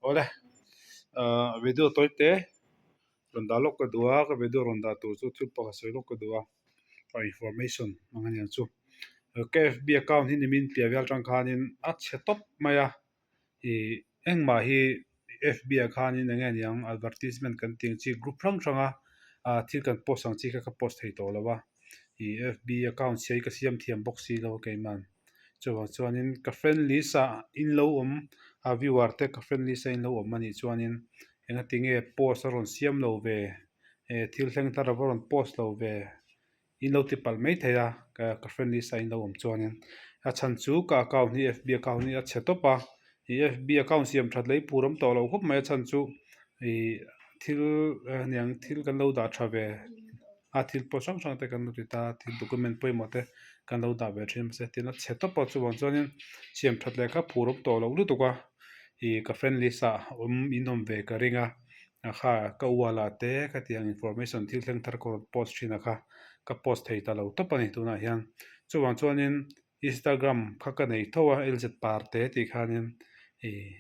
Awle ahh video tawi te rawn dah lawk ka duh a ka video rawn dah tur chu thil pakhat sawi lawk ka duh a a information ang a niang chu K F B account hi nimin piah vel atang khanin a chhe tawp mai a ih engmah hi F B ah khanin eng nge niang advertisement kan tih ang chi group hrang hrang a ah thil kan post ang chi kha ka post thei tawh lo a ih F B account chhia hi ka siam thiam bawk si lo a keimah. Chuvang chuanin ka friend list ah in lo awm a viewer te ka friend list a in lo awm anih chuanin engati nge post a rawn siam lo ve eh thil thleng thar a va rawn post lo ve in lo ti palh mai thei a ka friend list ah in lo awm chuanin a chhan chu ka account hi fb account hi a chhe tawp a ih fb account siam that leh i phur awm tawh lo khawp mai a chhan chu ih thil aniang thil kan lo dah tha ve. A thil pawh hrang hrang te kan lo ti ta a thil document pawimawh te kan lo dah ve thin mahse tin a chhe tawp a chuvang chuanin siam that leh kha phur awm tawh loh lutuk a ih ka friend list ah awm in awm ve ka ring a a kha ka wall ah te khatiang information thil thleng thar ka rawn post thin a kha ka post thei ta lo tawp a ni tunah hian chuvang chuanin instagram kha ka nei tho a lz parte tih khanin ih.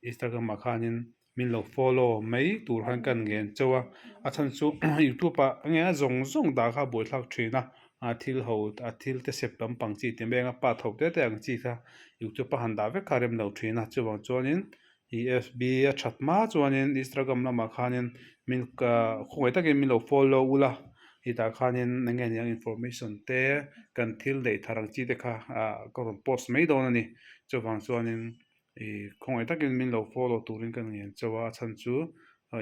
Instagram ah khanin min lo follow mai tur khan ka ngen chauh a a chhan chu youtube ah enge a zawng zawng dah kha a buaithlak thin a a thil ho a thil te sep lampang chi te mai anga part ho te te ang chi kha youtube a han dah vek kha a rem lo thin a chuvang chuanin ih fb a that hma chuanin instagram lamah khanin min ka khawngaih takin min lo follow ula hetah khanin enge niang information te kan thil neih thar ang chi te kha ah ka rawn post mai dawn a ni chuvang chuanin. Ih khawngaih takin min lo follow turin ka ngen chauh a a chhan chu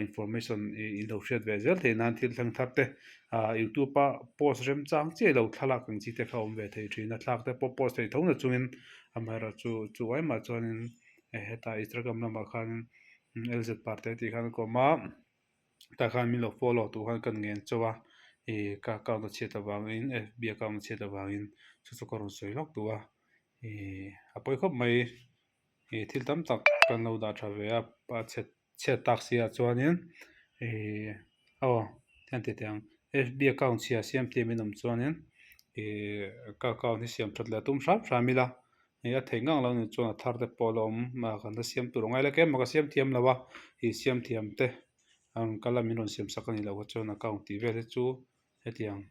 information ih in lo hriat ve zel theih nan thil thleng thar te ah youtube a post remchang chiah lo thlalak ang chi te kha awm ve thei thin a thlak te pawh post thei tho na chungin amaherawhchu chu aimah chuanin hetah instagram lamah khan lz parte tih khan a kawm a tah khan min lo follow tur khan ka ngen chauh a ih ka account a chhiat avangin fb account a chhiat avangin chu chu ka rawn sawi lawk duh a. Ihh a pawi khawp mai ih thil tam tak kan lo dah tha ve a a chhe chhiat tak si ah chuanin ihh aw tiang tih teh ang fb account chhia siam tih min awm chuanin ihh ka account hi siam that leh tum hram hram ila ih a theih ngang lo nih chuan a thar te pawh a la awm a kan la siam tur angai lek em a ka siam thiam lo a ih siam thiam te ang ka la min rawn siam sak a nih loh kha chuan account tih vel hi chu hetiang.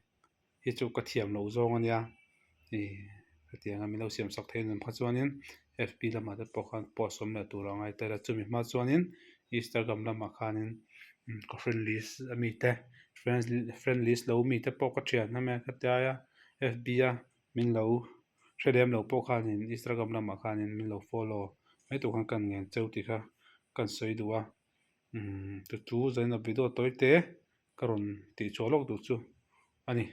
Hi chu ka thiam loh zawng a nia ih hetiang a min lo siam sak thei a ni phawt chuanin fb lamah te pawh khan post awm leh tur a ngai tel a chumi hma chuanin instagram lamah khanin ka friend list a mi te friend list lo mi te pawh ka thian hlawm e hetiai a fb a min lo hre lem lo pawh khanin instagram lamah khanin min lo follow mai tur khan ka ngen cheu tih kha kan sawi duh a umm chu chu zaina video tawi te. Ka rawn tih chhuah lawk duh chu a ni.